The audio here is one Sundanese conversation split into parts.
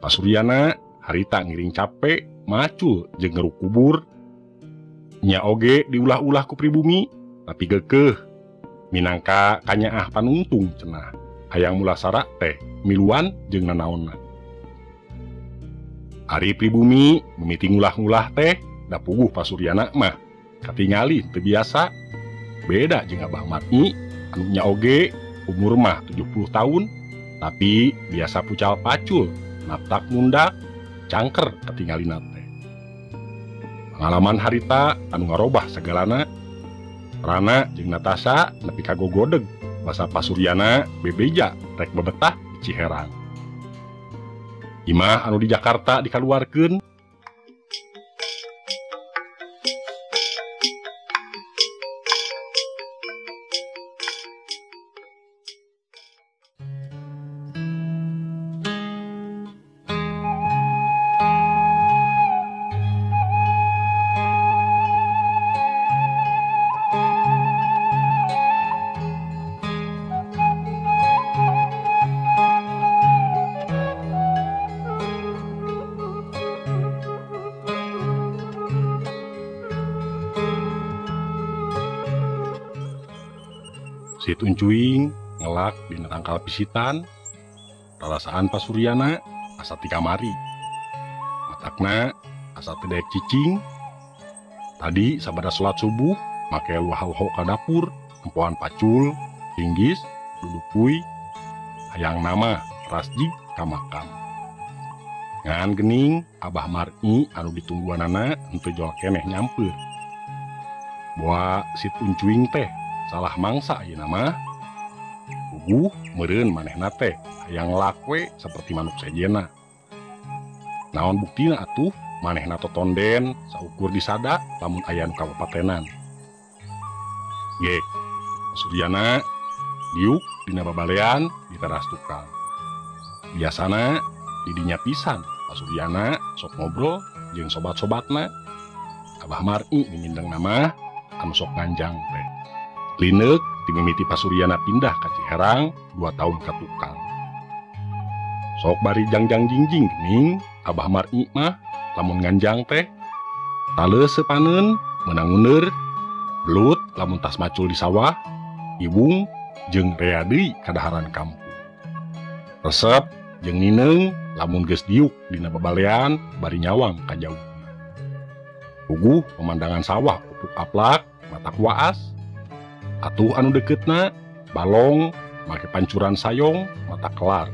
Pasuryana harita ngiring capek macul jeung ngeruk kubur. Nya oge diulah-ulah ku pribumi tapi geukeuh minangka kanyaah panungtung cenah hayang mulasara teh miluan jeung nanaonna. Ari pribumi mimiti ngulah-ngulah teh da puguh Pasuryana mah katingali teu biasa. Beda jeung Abah Mar'i anu nya oge umur mah 70 tahun tapi biasa pucal pacul naptak mundak cangker katingalina teh. Pengalaman harita anu ngarobah segalana. Rana jeung Natasha nepi ka gogodeg basa Pasuryana bebeja rek bebetah di Ciherang. Imah anu di Jakarta dikaluarkeun. Si Tuncuing ngelak dina tangkal pisitan, rarasaan Pasuryana asa ti kamari. Matakna asa teu daek cicing. Tadi sabada salat subuh make luah-luah ka dapur, empoan pacul, linggis, dudukui, hayang nama rasjig ka makam. Ngan gening Abah Mar'i anu ditungguanana henteu jol keneh nyampeur. Boa si Tuncuing teh salah mangsa ayeuna mah. Puguh meureun manehna teh hayang lakwe seperti manuk sejena. Naon buktina atuh manehna totonden saukur disada lamun aya nu kabupatenan. Gek Pasuryana diuk dina babalean di teras tukang. Biasana didinya pisan Pasuryana sok ngobrol jeung sobat-sobatna. Abah Mar'i mimindeng nama anu sok nganjang teh. Lineuk dimimiti Pasuryana pindah ka Ciherang 2 tahun ka tukang. Sok bari jangjang jingjing gening Abah Mar'i mah lamun nganjang teh taleus sepaneun meunang nguneur belut lamun tas macul di sawah iwung jeung rea deui kadaharan kampung. Resep jeung nineung lamun geus diuk dina babalean bari nyawang ka jauh. Puguh pemandangan sawah upuk aplak matak waas. Atuh anu deketna balong make pancuran sayong mata kelar.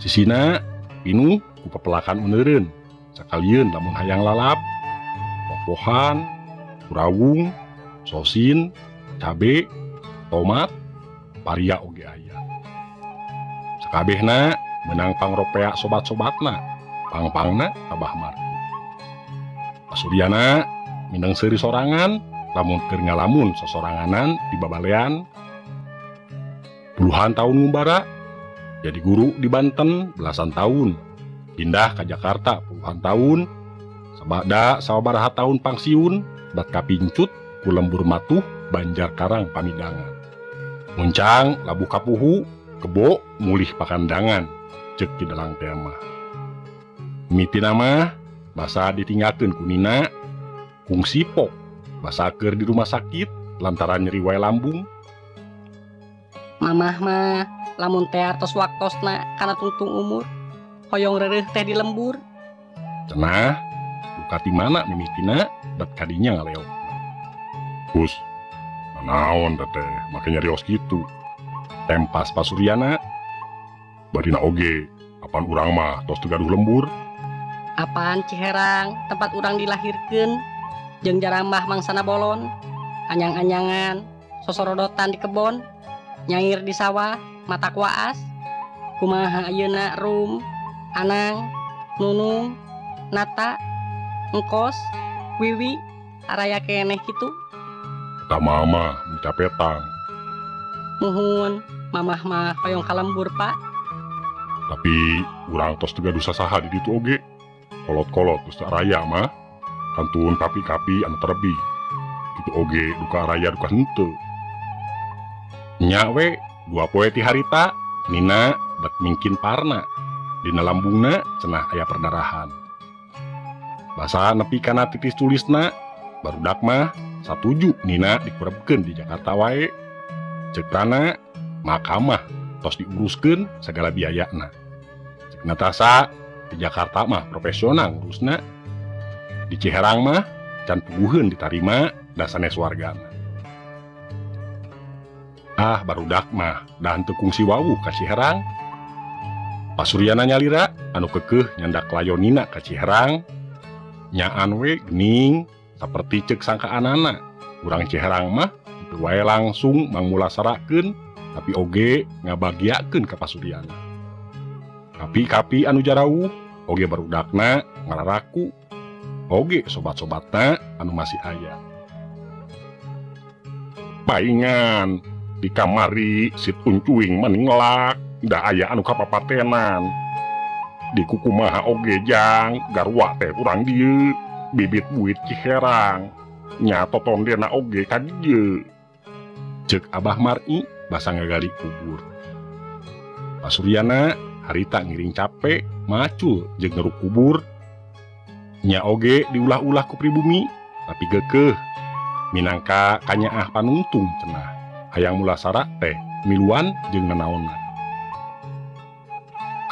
Sisina pinuh ku pepelakan uneureun sakalieun lamun hayang lalap popohan, kurawung, sosin, cabe, tomat, paria oge aya. Sakabehna menang pangropea sobat-sobatna, pangpangna Abah Mar'i. Pasuryana mindeng seuri sorangan lamun keur ngalamun sosoranganan di babalean. Puluhan tahun ngumbara, jadi guru di Banten belasan tahun, pindah ke Jakarta puluhan tahun, sabada sababaraha tahun pangsiun, bat kapincut ku lembur matuh Banjar Karang Pamidangan. Muncang labuh kapuhu, kebo mulih pakandangan, cek di dalang tema. Mitina mah basa ditinggalkeun ku Nina, kungsi pok basa keur di rumah sakit lantaran nyeri wae lambung. Mamah mah lamun teh atos waktosna kana tungtung umur, hoyong reureuh teh di lembur. Cenah duka ti mana mimitina bat kadinya ngaleok. Hus, naon teh make nyarios kitu. Tempas Pasuryana barina oge apan urang mah tos teu gaduh lembur. Apaan Ciherang tempat urang dilahirkeun jeung jarambah mangsana bolon, anyang-anyangan, sosorodotan di kebon, nyair di sawah, mata kuaas. Kumaha ayeuna Rum, Anang, Nunung, Nata, Engkos, Wiwi, araya keneh kitu. Eta mama capetang. Muhun, mamah mah hoyong ka lembur, Pak. Tapi urang tos teu gaduh sasaha di ditu oge. Kolot-kolot geus raya mah kantun kapi-kapi anu terbi. Kitu oge duka raya duka henteu. Nya we 2 poe ti harita Nina bet mingkin parna. Dina lambungna cenah aya perdarahan. Basa nepi kana titis tulisna barudak mah satuju Nina dikurebkeun di Jakarta wae. Ceuk Prana makamah tos diuruskeun sagala biayana. Ceuk Natasha di Jakarta mah profesional ngurusna. Di Ciherang mah can puguheun ditarima da sanes wargana. Ah barudak mah da henteu kungsi wawuh ka Ciherang. Pasuryana nyalira anu kekeuh nyandak layon Nina ka Ciherang. Nyaan we gening saperti ceuk sangkaanana. Urang Ciherang mah teu wae langsung mangulasarakeun tapi oge ngabagiakeun ka Pasuryana. Kapi-kapi anu jarauh oge barudakna ngararaku. Oge sobat-sobatna anu masih aya. Paingan di kamari si Uncuing meninglak da aya anu kapapatenan. Di kukumaha oge jang garwa teh urang dieu bibit buit Ciherang nya totondena oge ka dieu. Ceuk Abah Mar'i basa ngagali kubur. Pasuryana harita ngiring capek macul jeung ngeruk kubur. Nya oge diulah-ulah ku pribumi tapi geukeuh minangka kanyaah panungtung cenah hayang mulasara teh miluan jeung nanaonna.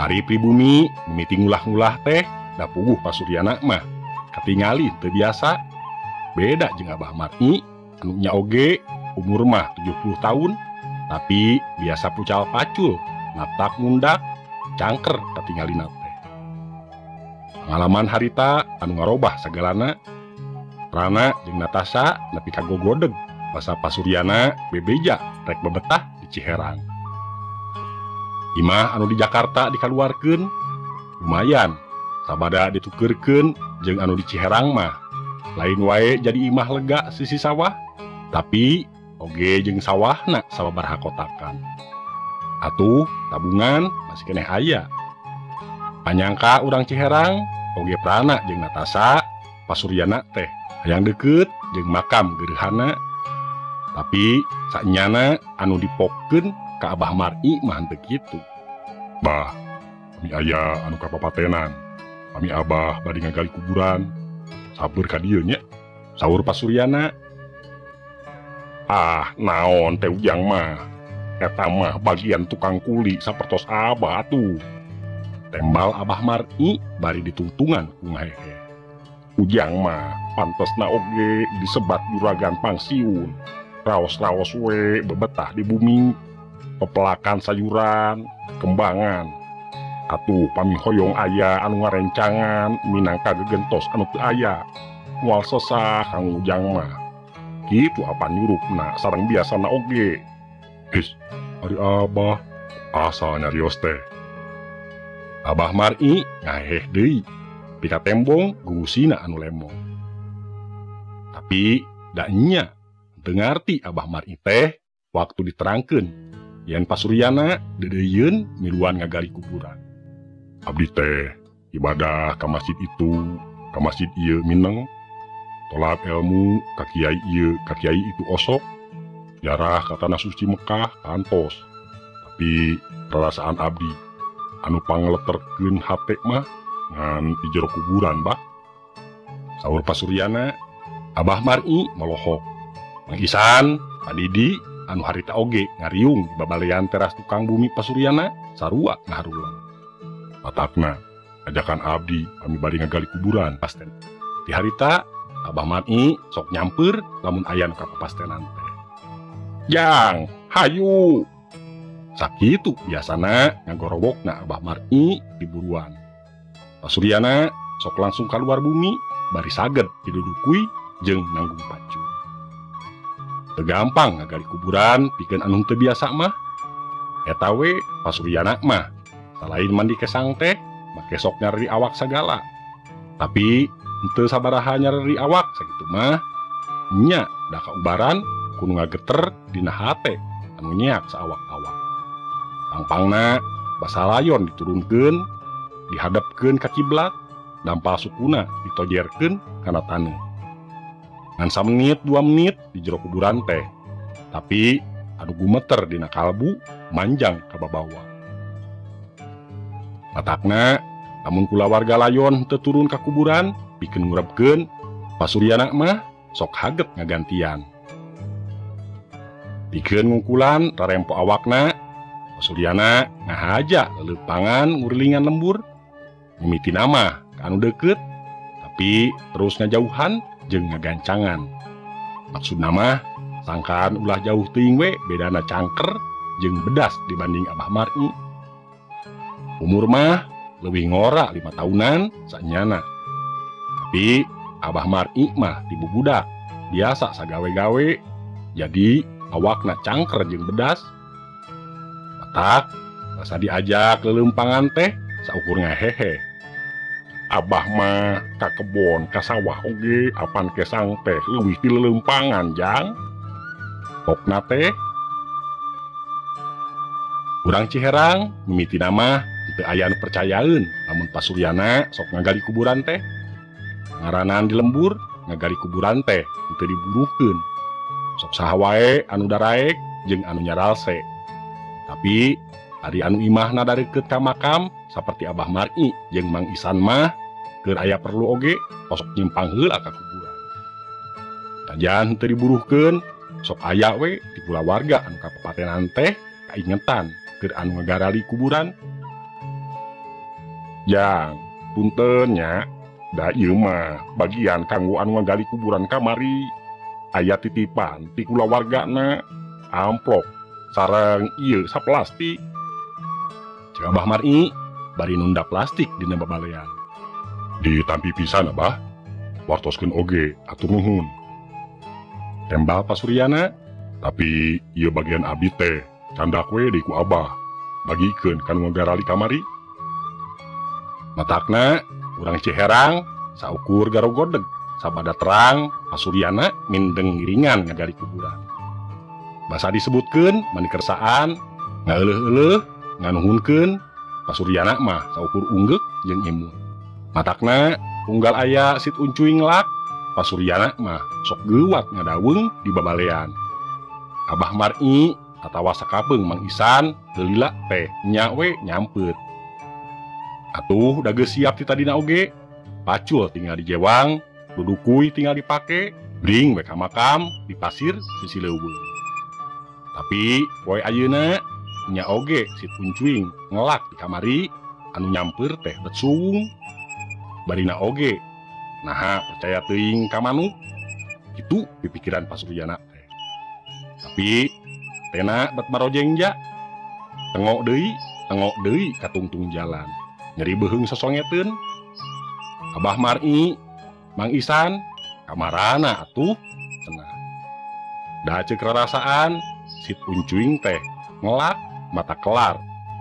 Ari pribumi mimiti ngulah-ngulah teh da puguh Pasuryana mah katingali teu biasa. Beda jeung Abah Mar'i anu nya oge umur mah 70 tahun tapi biasa pucal pacul natak mundak cangker katingalina teh. Pengalaman harita anu ngarobah sagalana. Prana jeung Natasha nepi ka gogodeg basa Pasuryana bebeja rek bebetah di Ciherang. Imah anu di Jakarta dikaluarkeun lumayan sabada ditukeurkeun jeung anu di Ciherang mah lain wae jadi imah lega sisi sawah tapi oge jeung sawahna sababaraha kotakan. Atuh tabungan masih keneh aya. Panyangka urang Ciherang oge Prana jeung Natasha Pasuryana teh hayang deukeut jeung makam gerhana tapi sanyana anu dipokkeun ka Abah Mar'i mah henteu kitu. Bah, kami aya anu kapapatenan. Kami Abah bari ngagali kuburan. Sabar ka dieu nya. Saur Pasuryana. Ah, naon teh ujang mah. Eta mah bagian tukang kuli sapertos Abah atuh. Tembal Abah Mar'i bari ditungtungan ku ngahehe. Ujang mah pantesna oge disebat juragan pangsiun. Raos-raos we bebetah di bumi. Pepelakan sayuran, kembangan. Atuh pami hoyong aya anu ngarencangan minangka gegentos anu teu aya. Moal sesah kang ujang mah. Kitu apa nyurupna sareng biasana oge. His, ari Abah asa nyarios teh. Abah Mar'i ngaheh deui. Pika tembong gugusina anu lemong. Tapi da nya teu ngarti Abah Mar'i teh waktu diterangkeun yen Pasuryana deudeuyeun miluan ngagali kuburan. Abdi teh ibadah ka masjid itu, ka masjid ieu mineng, tolak ilmu ka kiai ieu, ka kiai itu osok, jarah ka tanah suci Mekah kantos. Tapi perasaan abdi anu pangleterkeun hate mah ngan di jero kuburan bah. Saur Pasuryana, Abah Mar'i melohok. Mang Isan, Pak Didi anu harita oge ngariung di babalean teras tukang bumi Pasuryana sarua ngaharulang. Matakna ajakan abdi kami bari ngagali kuburan pasten. Di harita Abah Mar'i sok nyamper lamun aya nu kapapastenan teh. Jang, hayu. Sakitu biasana ngagorowokna Abah Mar'i di buruan. Pasuryana sok langsung kaluar bumi bari saged didudukui jeung nanggung pacu. Teu gampang ngagali kuburan pikeun anu teu biasa mah. Eta we Pasuryana mah salain mandi kesang teh make sok nyareri awak sagala. Tapi henteu sabaraha nyareri awak sakitu mah nya da kaubaran kudu ngageter dina hate anu nyeak saawak-awak. Pangpangna basa layon diturunkeun, dihadapkeun ka kiblat, dampal sukuna ditojerkeun kana taneuh. Ngan samenit 2 menit di jero kuburan teh, tapi anu gumeter dina kalbu manjang ka babawa. Matakna lamun kulawarga layon teu turun ka kuburan pikeun ngurebkeun, Pasuryana mah sok haget ngagantian. Pikeun ngungkulan rarempo awakna, Pasuryana ngahaja leuleumpangan ngurilingan lembur. Mimiti nama ka anu deukeut, tapi terus ngajauhan jeung ngagancangan. Maksudna mah sangkaan ulah jauh teuing we bedana cangker jeung bedas dibanding Abah Mar'i. Umur mah leuwih ngora 5 tahunan sanyana. Tapi Abah Mar'i mah dibubudak, biasa sagawe-gawe, jadi awakna cangker jeung bedas. Matak rasa diajak leuleumpangan teh saukur ngahehe. Abah mah ka kebon ka sawah oge apan kesang teh leuwih ti leuleumpangan jang. Pokna teh urang Ciherang mimitina mah teu aya anu percayaeun lamun Pasuryana sok ngagali kuburan teh. Ngaranan di lembur ngagali kuburan teh teu diburuhkeun. Sok saha wae anu daraek jeung anu nyaralse. Tapi ari anu imahna dareukeut ka makam saperti Abah Mar'i jeung Mang Isan mah keur aya perlu oge osok nyimpang heula ka kuburan. Tajan teu diburuhkeun sok aya we di kulawarga anu kapapatenan teh kaingetan keur anu ngagarali kuburan. Jang, punten nya, da ieu mah bagian kanggo anu ngagali kuburan kamari. Aya titipan ti kulawargana, amplop sareng ieu saplastik. Cek Abah Mar'i bari nunda plastik dina babalean. Ditampi pisan Abah, wartoskeun oge atur nuhun. Tembal Pasuryana, tapi ieu bagian abdi teh candak we deui ku Abah, bagikeun ka nu ngagarali kamari. Matakna urang Ciherang saukur garogodeg sabada terang Pasuryana mindeng ngiringan ngagali kuburan. Basa disebutkeun mani kersaan, ngaeuleuh-euleuh, nganuhunkeun Pasuryana mah saukur unggeuk jeung imut. Matakna unggal aya sit uncuing lak, Pasuryana mah sok geuwat ngadaweung di babalean. Abah Mar'i atawa sakapeung Mang Isan lila teh nya we nyampeur. Atuh da geus siap ti tadina oge, pacul tinggal dijewang, dudukui tinggal dipake, bring we ka makam di pasir sisi leuweung. Tapi poe ayeuna nya oge si uncuing ngelak di kamari anu nyampeur teh bet suwung. Barina oge naha percaya teuing ka manuk kitu pipikiran Pasuryana teh. Tapi tena bet marojeng ja tengok deui ka tungtung jalan nyeri beuheung sosongeteun. Abah Mar'i Mang Isan kamarana atuh cenah. Da ceuk rarasaan sit uncuing teh ngelak mata kelar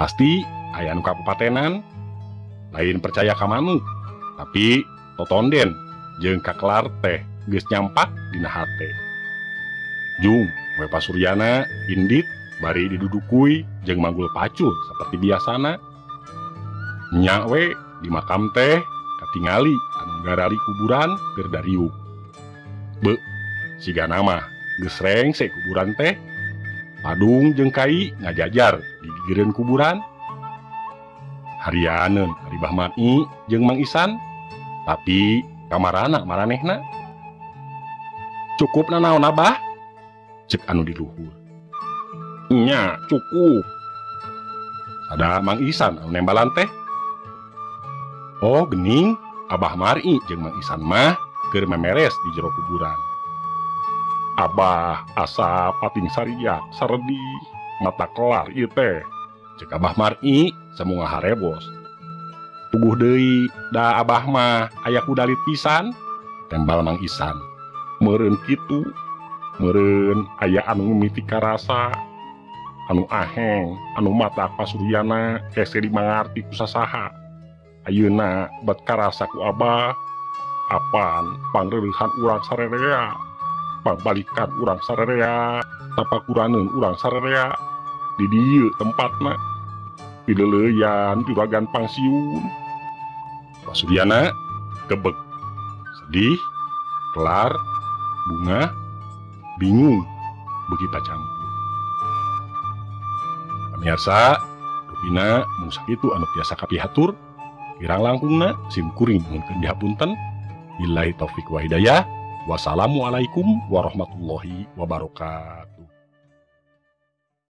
pasti aya anu kabupatenan. Lain percaya ka manuk tapi totonden jeung kakelar teh geus nyampak dina hate. Jung we Pasuryana indit bari didudukui jeung manggul pacul seperti biasana. Nya we di makam teh katingali anu garali kuburan keur dariuk. Be sigana mah geus rengse kuburan teh. Padung jeung kai ngajajar di gigireun kuburan. Harianeun ari Bah Mar'i jeung Mang Isan, tapi kamarana maranehna. Cukup nanaon Abah? Cek anu di luhur. Nya cukup. Sada Mang Isan anu nembalan teh. Oh gening Abah Mar'i jeung Mang Isan mah keur memeres di jero kuburan. Abah asa pating sariak saredi mata kelar ieu teh. Cek Abah Mar'i semua harebos. Puguh deui da Abah mah aya kudalit pisan. Tembal Mang Isan. Meureun kitu, meureun aya anu mimiti karasa, anu aheng, anu mata Pasuryana hese dimangarti ku sasaha. Ayeuna bet karasa ku Abah apan pangreurehan urang sarerea, pangbalikan urang sarerea, tapakuraneun urang sarerea di dieu tempatna. Pileuleyan juragan pangsiun. Pasuryana kebek, sedih, kelar, bunga, bingung, begitu campur. Pemirsa, Rupina mung sakitu anu tiasa kapihatur, kirang langkungna sim kuring nyuhunkeun dihapunten. Billahi taufik wa hidayah. Wassalamualaikum warahmatullahi wabarakatuh.